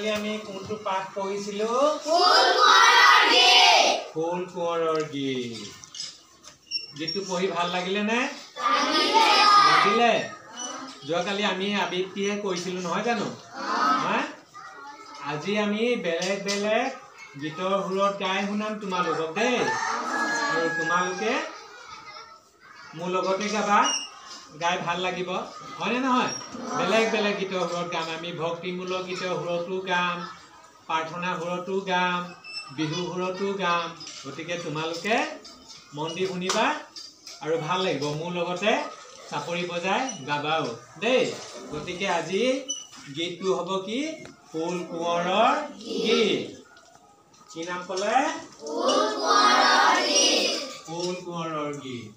যোৱাকালি আমি কোনটো পাঠ পঢ়িছিলো? ফুল কোঁৱৰৰ গীত। গীতটো পঢ়ি ভাল লাগিলে নে? লাগিলে। যোৱাকালি আমি আবৃত্তিহে কৰিছিলো নহয় জানো? আজি আমি বেলেগ বেলেগ গীতৰ সুৰত গাই শুনাম তোমালোকক দেই, আৰু তোমালোকে মোৰ লগতে গাবা, গাই ভাল লাগিব হয়নে নহয়? বেলেগ বেলেগ গীতৰ সুৰত গাম আমি, ভক্তিমূলক গীতৰ সুৰতো গাম, প্ৰাৰ্থনা সুৰতো গাম, বিহু সুৰতো গাম। গতিকে তোমালোকে মন দি শুনিবা আৰু ভাল লাগিব, মোৰ লগতে চাপৰি বজাই গাবাও দেই। গতিকে আজি গীতটো হ'ব কি? ফুল কোঁৱৰৰ গীত। কি নাম ক'লে? ফুল কোঁৱৰৰ গীত।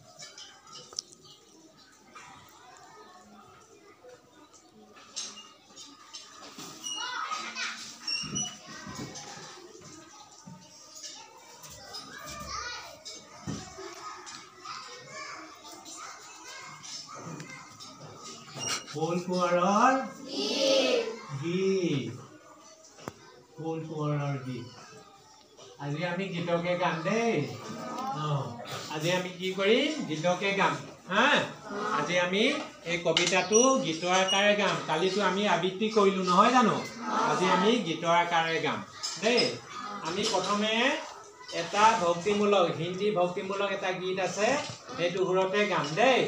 ফুল কোঁৱৰৰ গীত, ফুল কোঁৱৰৰ গীত। আজি আমি গীতকে গাম দেই। আজি আমি কি কৰিম? গীতকে গাম। হা, আজি আমি এই কবিতাটো গীতৰ আকাৰে গাম। কালিতো আমি আবৃত্তি কৰিলো নহয় জানো? আজি আমি গীতৰ আকাৰে গাম দেই। আমি প্ৰথমে এটা ভক্তিমূলক, হিন্দী ভক্তিমূলক এটা গীত আছে, সেইটো সুৰতে গাম দেই।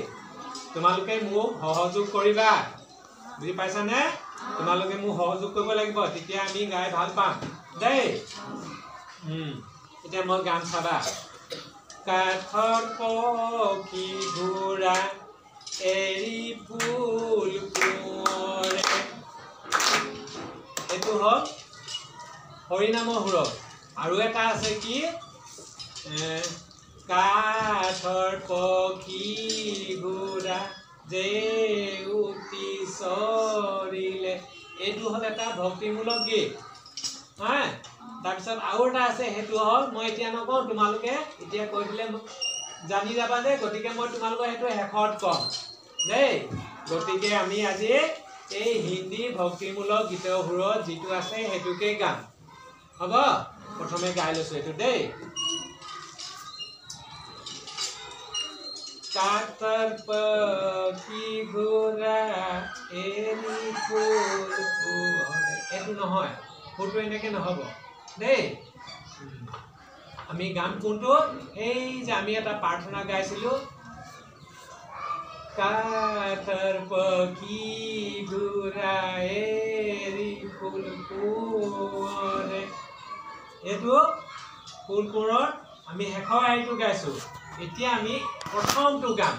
তোমালোকে মোক সহযোগ কৰিবা, বুজি পাইছানে? তোমালোকে মোক সহযোগ কৰিব লাগিব, তেতিয়া আমি গাই ভাল পাম দেই। এতিয়া মই গান চাবা। কাঠৰ পক্ষী ঘোঁৰা এৰি ফুল কোঁৱৰে। এইটো হ'ল হৰিনামৰ সুৰত। আৰু এটা আছে কি? কাঠৰ পক্ষী ঘোঁৰা যে উটি চৰিলে। এইটো হ'ল এটা ভক্তিমূলক গীত। হা, তাৰপিছত আৰু এটা আছে, সেইটো হ'ল মই এতিয়া নকওঁ, তোমালোকে এতিয়া কৈ দিলে জানি যাবা যে, গতিকে মই তোমালোকৰ সেইটো শেষত ক'ম দেই। গতিকে আমি আজি এই হিন্দী ভক্তিমূলক গীতৰ সুৰত যিটো আছে সেইটোকে গাম, হ'ব? প্ৰথমে গাই লৈছোঁ এইটো দেই। কাঠৰ পক্ষী ঘোঁৰা এৰি ফুল কোঁৱৰে। এইটো নহয়, সুৰটো এনেকে নহ'ব দেই। আমি গাম কোনটো? সেই যে আমি এটা প্ৰাৰ্থনা গাইছিলো, কাঠৰ পক্ষী ঘোঁৰা এৰি ফুল কোঁৱৰে। এইটো ফুল কোঁৱৰৰ আমি শেষৰ শাৰীটো গাইছো। এতিয়া আমি প্ৰথমটো গাম।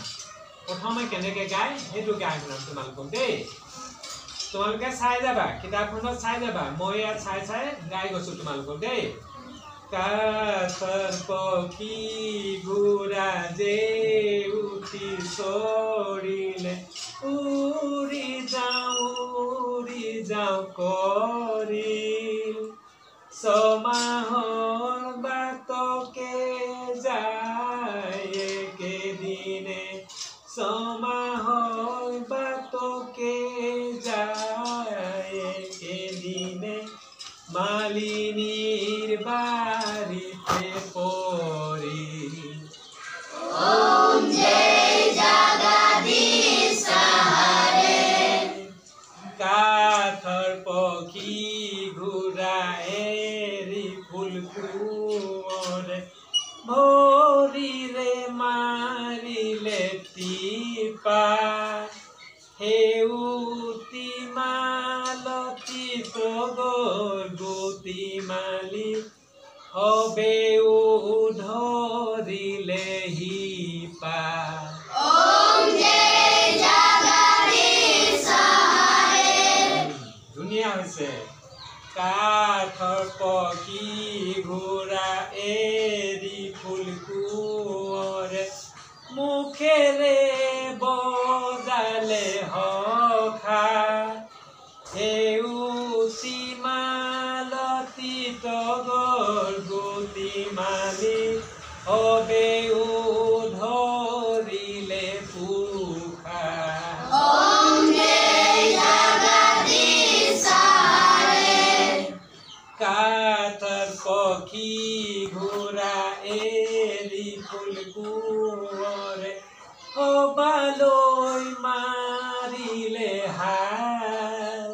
প্ৰথমে কেনেকে গায় সেইটো গাই শুনাম তোমালোকক দেই। তোমালোকে চাই যাবা, কিতাপখনত চাই যাবা, মই ইয়াত চাই চাই গাই গৈছো তোমালোকক দেই। কাঠৰ পক্ষী ঘোঁৰা যে উঠি চৰিলে, উৰি যাওঁ কৰিল, ছমাহৰ বাটকে যায় একেদিনে, ছমাহৰ বাটকে যায় একেদিনে, মালিনীৰ বাৰীতে পৰিল। ওম জয় জগদীশ হৰে। কাঠৰ পক্ষী ঘোঁৰা এৰি ফুল কোঁৱৰে, ভৰিৰে মাৰিলে টিপা, সেউতী মালতী তগৰ গুটি মালি, হবেও ধৰিলে শিপা। ওম জয় জগদীশ হৰে। ধুনীয়া হৈছে। কাঠৰ পক্ষী ঘোঁৰা এৰি ফুল কোঁৱৰে, মুখেৰে বজালে সখা, সেউতী মালতী তগৰ গুটি মালি, হবেও ধৰিলে পোখা। ওম জয় জগদীশ হৰে। ঘোঁৰা এৰি ফুল কোঁৱৰে কবালৈ মাৰিলে হাল।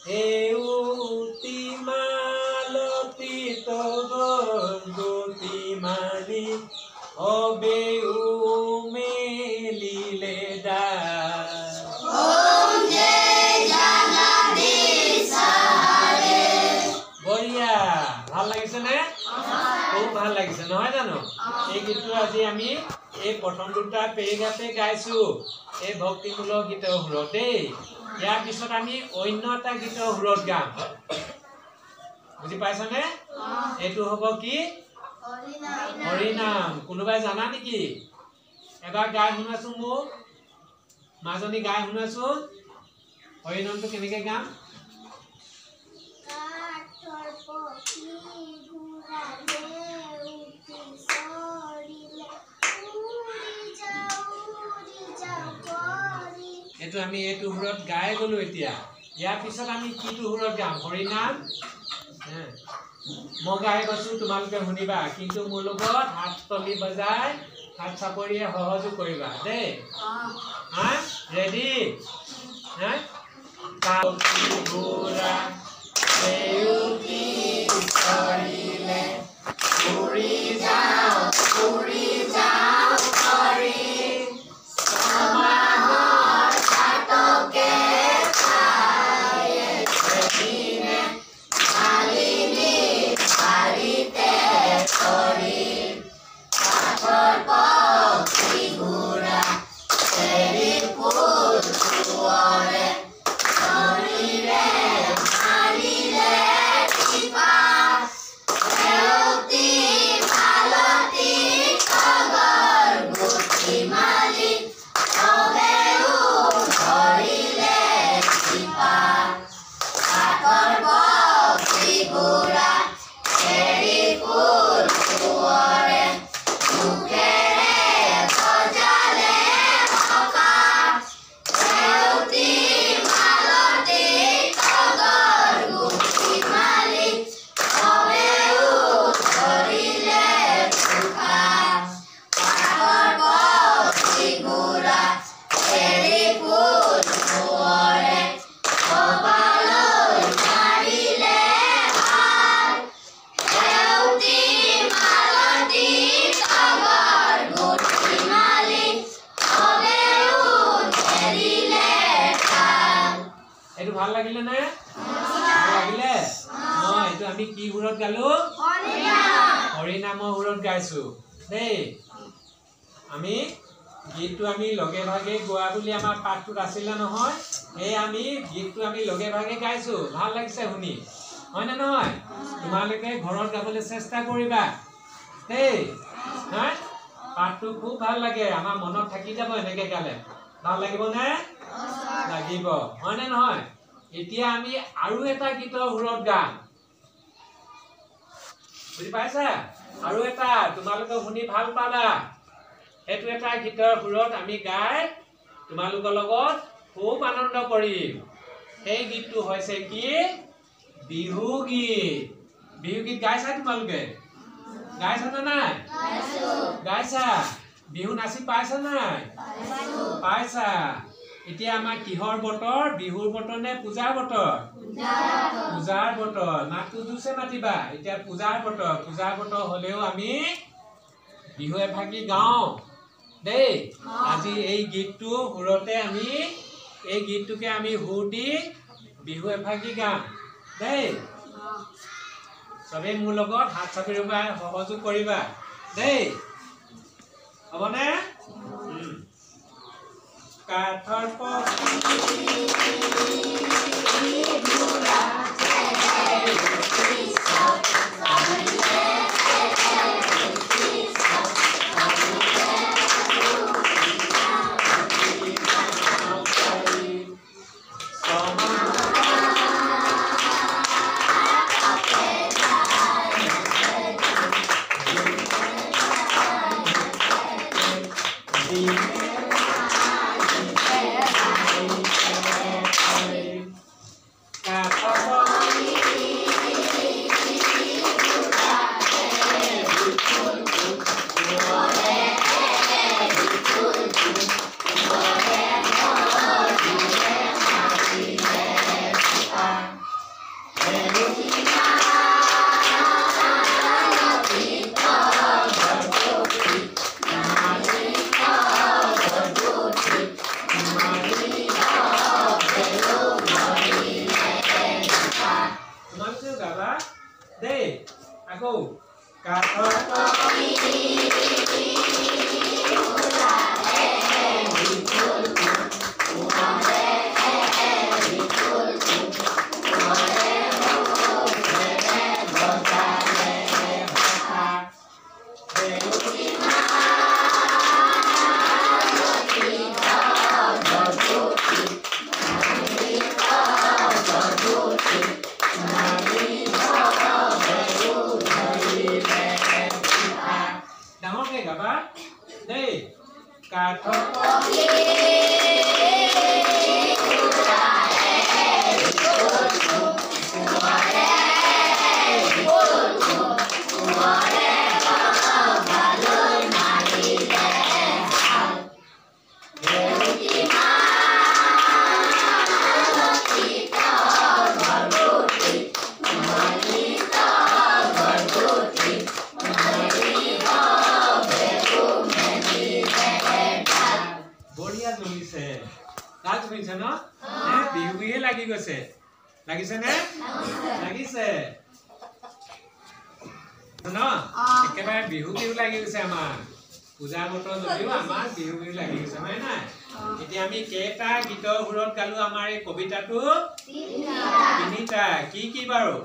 সেউতী মালতী তগৰ গুটি মালি সবেও মেলিলে ডাল। বঢ়িয়া, ভাল লাগিছে নে? খুব ভাল লাগিছে নহয় জানো? এই গীতটো আজি আমি এই প্ৰথম দুটা পেৰেগ্ৰাফে গাইছো এই ভক্তিমূলক গীতৰ সুৰত দেই। ইয়াৰ পিছত আমি অন্য এটা গীতৰ সুৰত গাম, বুজি পাইছানে? এইটো হ'ব কি? হৰিনাম। কোনোবাই জানা নেকি? এবাৰ গাই শুনোৱাচোন মোক, মাজনী গাই শুনোৱাচোন হৰিনামটো কেনেকে গাম? কাঠৰ পক্ষী ঘোঁৰা লেউতি চৰিলে, উৰি যাওঁ উৰি যাওঁ কৰি। এইটো আমি এইটো সুৰত গাই গলো। এতিয়া ইয়াৰ পিছত আমি কিটো সুৰত গাম হৰিনাম? মই গাই গৈছো, তোমালোকে শুনিবা, কিন্তু মোৰ লগত হাত তলি বজাই হাত চাপৰিয়ে সহযোগ কৰিবা দেই। হা, ৰেডি? হা, ঘোঁৰা লেউতি চৰিলে, উৰি যাওঁ উৰি যাওঁ কৰি, ছমাহৰ চাতকে খায়ে এদিনে মালিনী বাৰীতে পৰিল। কাঠৰ পক্ষী ঘোঁৰা এৰি ফুল কোঁৱৰে চৰিৰে মাৰিলে টিপা। সেউতী মালতী তগৰ গুটি মালি সবেও ধৰিলে শিপা। কাঠৰ পক্ষী ঘোঁৰা এৰি ফুল কোঁৱৰে মুখেৰে বজালে সখা। সেউতী মালতী তগৰ গুটি মালি সবেও ধৰিলে পোখা। কাঠৰ পক্ষী ঘোঁৰা এৰি ফুল কোঁৱৰে কপালৈ মাৰিলে হাল। সেউতী মালতী তগৰ গুটি মালি সবেও নেৰিলে ঠাল। এইটো ভাল লাগিলে নে? ভাল লাগিলে? অ, এইটো আমি কি সুৰত গালো? হৰিনামৰ সুৰত গাইছো দেই। আমি গীতটো আমি লগে ভাগে গোৱা বুলি আমাৰ পাঠটোত আছিলে নহয়, সেই আমি গীতটো আমি লগে ভাগে গাইছো। ভাল লাগিছে শুনি, হয়নে নহয়? তোমালোকে ঘৰত গাবলৈ চেষ্টা কৰিবা দেই। হা, পাঠটো খুব ভাল লাগে, আমাৰ মনত থাকি যাব এনেকে গালে। ভাল লাগিবনে? লাগিব, হয়নে নহয়? এতিয়া আমি আৰু এটা গীতৰ সুৰত গাম, বুজি পাইছা? আৰু এটা তোমালোকে শুনি ভাল পাবা, সেইটো এটা গীতৰ সুৰত আমি গাই তোমালোকৰ লগত খুব আনন্দ কৰিম। সেই গীতটো হৈছে কি? বিহু গীত। বিহু গীত গাইছা তোমালোকে? গাইছা নে নাই? গাইছা? বিহু নাচি পাইছা নাই? পাইছা। এতিয়া আমাৰ কিহৰ বতৰ? বিহুৰ বতৰ নে পূজাৰ বতৰ? পূজাৰ বতৰ। মাতটো জোৰছে মাতিবা। এতিয়া পূজাৰ বতৰ। পূজাৰ বতৰ হলেও আমি বিহু এফাকি গাওঁ দেই। আজি এই গীতটো সুৰতে আমি এই গীতটোকে আমি সুৰ দি বিহু এফাকি গাম দেই। চবেই মোৰ লগত হাত চাপৰি সহযোগ কৰিবা দেই, হ'বনে? কাঠৰ পক্ষী ঘোঁৰা কাঠৰ পক্ষী ধুনীয়াকে গাবা দেই। কাঠৰ বিহু বিহে লাগি গৈছে, লাগিছে নে? লাগিছে ন? একেবাৰে বিহু বিহু লাগি গৈছে। আমাৰ পূজা বতৰ যদিও আমাৰ বিহু বিহু লাগি গৈছে, হয় নাই? এতিয়া আমি কেইটা গীতৰ সুৰত গালো আমাৰ এই কবিতাটো? তিনিটা। কি কি বাৰু?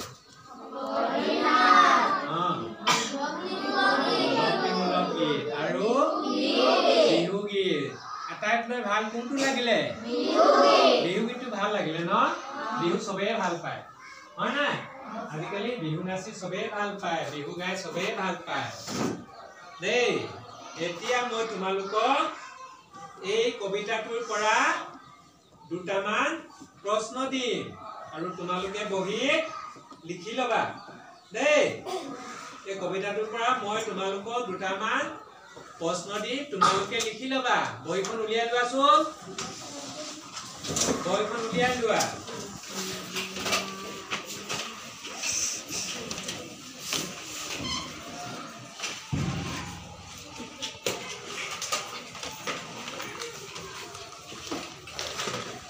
গীত আৰু বিহু গীত। আটাইতকৈ ভাল কোনটো লাগিলে? বিহু গীতটো ভাল লাগিলে ন? বিহু চবেই ভাল পায়, হয় নাই? আজিকালি বিহু নাচি চবেই ভাল পায়, বিহু গাই চবেই ভাল পায় দেই। এতিয়া মই তোমালোকক এই কবিতাটোৰ পৰা দুটামান প্ৰশ্ন দিম আৰু তোমালোকে বহীত লিখি ল'বা দেই। এই কবিতাটোৰ পৰা মই তোমালোকক দুটামান প্ৰশ্ন দিম, তোমালোকে লিখি ল'বা। বহীখন উলিয়াই লোৱাচোন, বহীখন উলিয়াই লোৱা।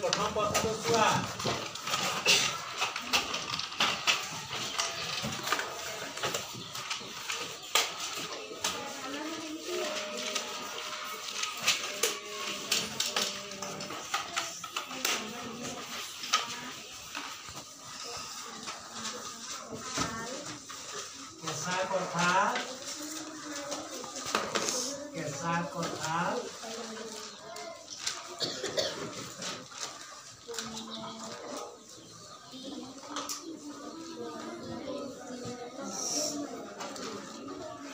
প্ৰথম প্ৰশ্নটো চোৱা। কেঁচা কঁঠাল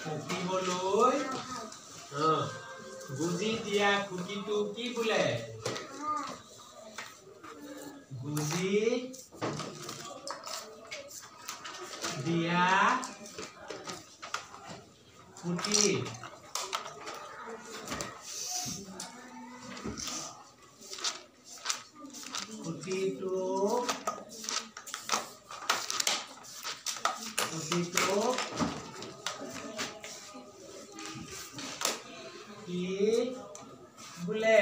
পকিবলৈ গুজি দিয়া খুঁটিটো কি বোলে? গুজি দিয়া খুঁটি। খুঁটিটো কি বোলে?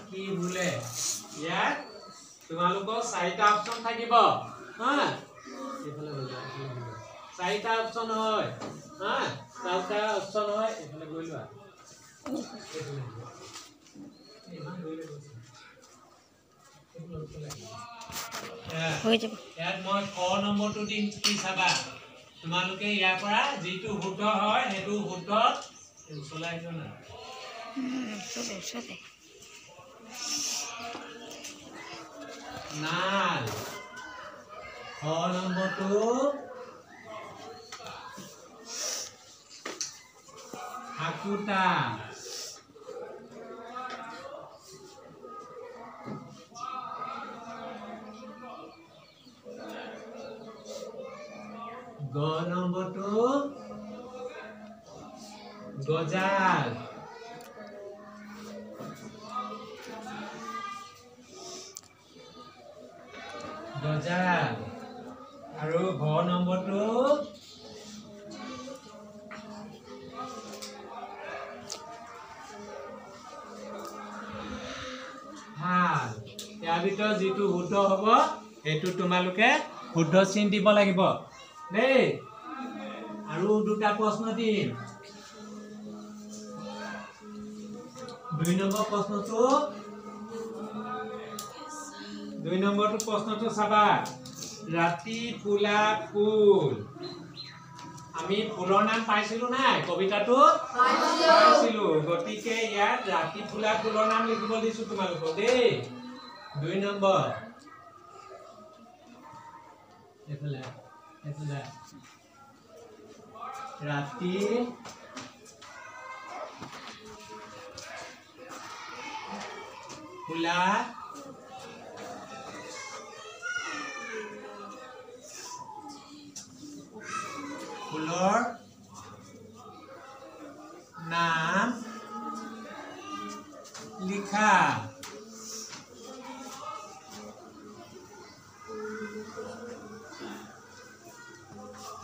কি বোলে? ইয়াত তোমালোকৰ চাৰিটা অপচন থাকিব। হা, চাৰিটা অপচন হয়। হা, চাৰিটা অপচন হয়। এইফালে গৈ লোৱা, ইয়াত মই ক নম্বৰটো দিম, কি চাবা তোমালোকে ইয়াৰ পৰা যিটো শুদ্ধ হয় সেইটো শুদ্ধ। ওচৰলৈ আহিব না? নাল। খ নম্বৰটো হাকুটা। গ নম্বৰটো গজাল। গজাল। আৰু ঘ নম্বৰটো ভাল। ইয়াৰ ভিতৰত যিটো শুদ্ধ হ'ব সেইটো তোমালোকে শুদ্ধ চিন দিব লাগিব দেই। আৰু দুটা প্ৰশ্ন দিম। দুই নম্বৰ প্ৰশ্নটো, দুই নম্বৰটো প্ৰশ্নটো চাবা। ৰাতি ফুলা ফুল। আমি ফুলৰ নাম পাইছিলো নাই কবিতাটোত? পাইছিলো। গতিকে ইয়াত ৰাতি ফুলা ফুলৰ নাম লিখিব দিছো তোমালোকক দেই। দুই নম্বৰ এইফালে এইফালে ৰাতি ফুলা ফুলৰ নাম লিখা।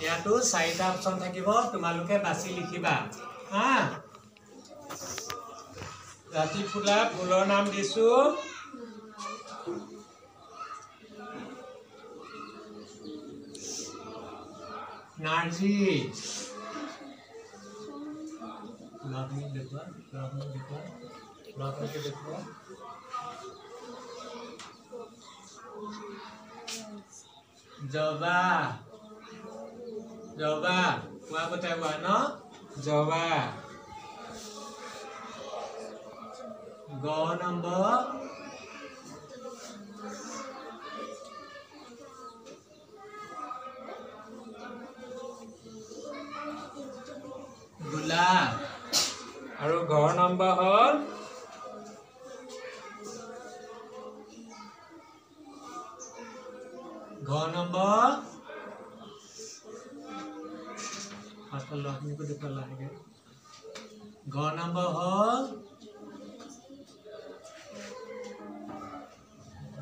ইয়াতো চাৰিটা অপশ্যন থাকিব, তোমালোকে বাছি লিখিবা। হা, ৰাতি ফুলা ফুলৰ নাম দিছো নাৰ্জী। ল'ৰাখিনিক দেখুওৱা, ল'ৰাখিনিক দেখুওৱা, ল'ৰাখিনিকে দেখুওৱা। জবা, জবা কোৱা কথা কোৱা ন, জবা। গ নম্বৰ গোলাপ। আৰু ঘৰ নম্বৰ হ'ল ঘৰ নম্বৰ পাঁচটা ল'ৰাখিনিকো দেখুওৱা লাহেকে। ঘৰ নম্বৰ হ'ল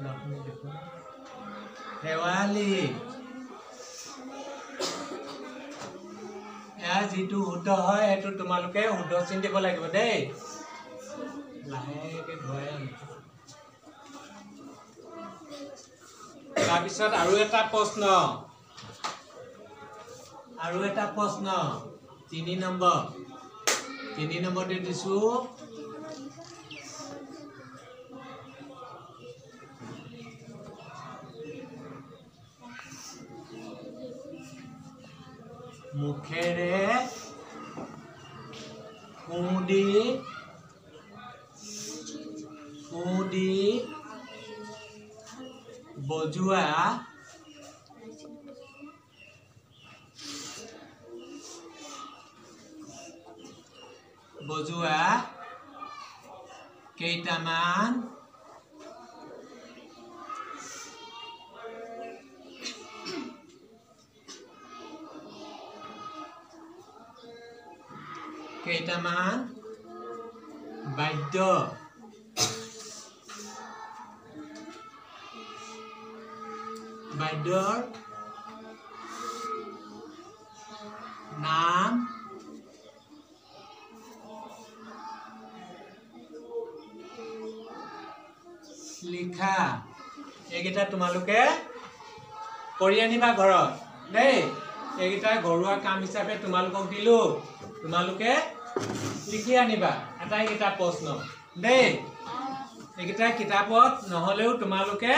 ল'ৰাখিনিক দেখুওৱা শেৱালি। এয়া যিটো শুদ্ধ হয় সেইটো তোমালোকে শুদ্ধ চিন দিব লাগিব দেই। লাহেকে ধুৱাই আন। তাৰপিছত আৰু এটা প্ৰশ্ন, আৰু এটা প্ৰশ্ন 3 নম্বৰ, 3 নম্বৰতে দিছো মুখেৰে ফুঁ দি, ফুঁ দি বজোৱা বজোৱা কেইটামান কেইটামান বাদ্য বাদ্যৰ নাম লিখা। এইকেইটা তোমালোকে কৰি আনিবা ঘৰত দেই। এইকেইটা ঘৰুৱা কাম হিচাপে তোমালোকক দিলো, তোমালোকে লিখি আনিবা আটাইকেইটা প্ৰশ্ন দেই। এইকেইটা কিতাপত নহ'লেও তোমালোকে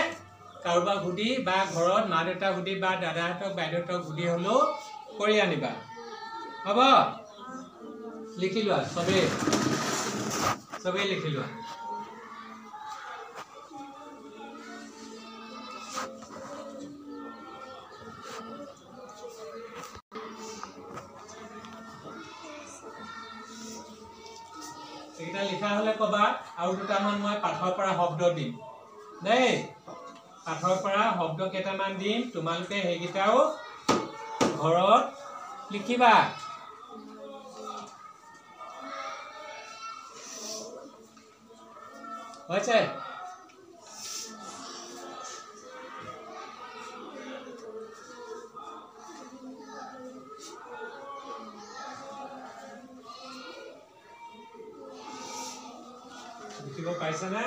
কাৰোবাক সুধি বা ঘৰত মা দেউতাক সুধি বা দাদাহঁতক বাইদেউহঁতক সুধি হ'লেও কৰি আনিবা, হ'ব? লিখি লোৱা চবেই, চবেই লিখি লোৱা। এইকেইটা লিখা হ'লে ক'বা। আৰু দুটামান মই পাঠৰ পৰা শব্দ দিম দেই, পাঠৰ পৰা শব্দ কেইটামান দিম, তোমালোকে সেইকেইটাও ঘৰত লিখিবা। হৈছে? লিখিব পাৰিছেনে?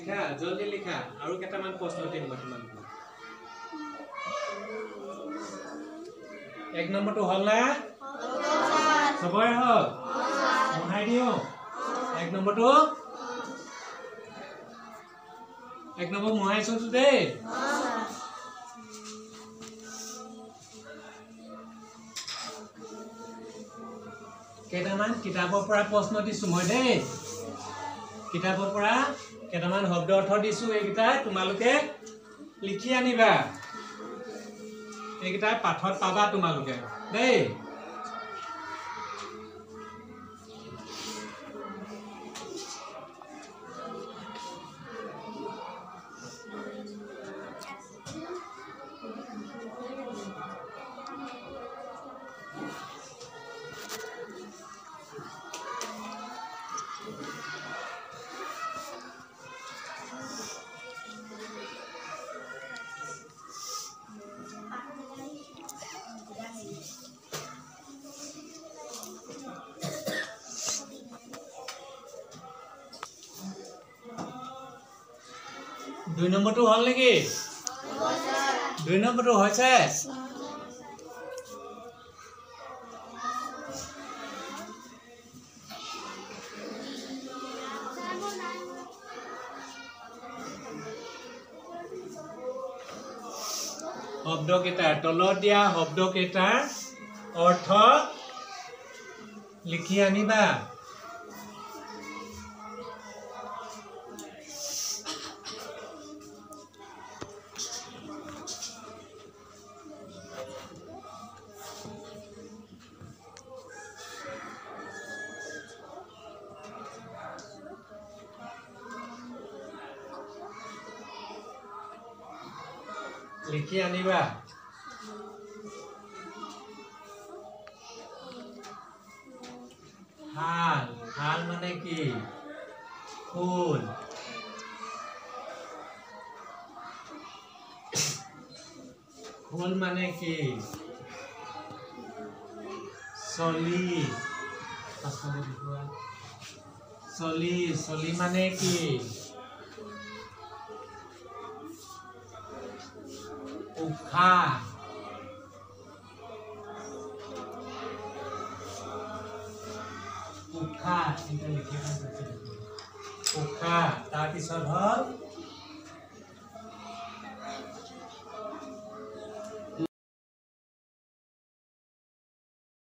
লিখা, জলদি লিখা। আৰু কেইটামান প্ৰশ্ন দিম মই তোমালোকক। এক নম্বৰটো হ'ল নে? চবৰে হ'ল? মোহাৰি দিওঁ এক নম্বৰটো। এক নম্বৰ মোহাৰিছোতো দেই। কেইটামান কিতাপৰ পৰা প্ৰশ্ন দিছো মই দেই। কিতাপৰ পৰা কেইটামান শব্দ অৰ্থ দিছো, এইকেইটা তোমালোকে লিখি আনিবা। এইকেইটা পাঠত পাবা তোমালোকে দেই। দুই নম্বৰটো হ'ল নেকি? দুই নম্বৰটো হৈছে। শব্দকেইটাৰ তলত দিয়া শব্দকেইটাৰ অৰ্থ লিখি আনিবা। লিখি আনিবা। হাল, হাল মানে কি? ফুল। ফুল মানে কি? চলি। চলি, চলি মানে কি? উশাহ। উশাহ, এটা লিখি উশাহ। তাৰপিছত হ'ল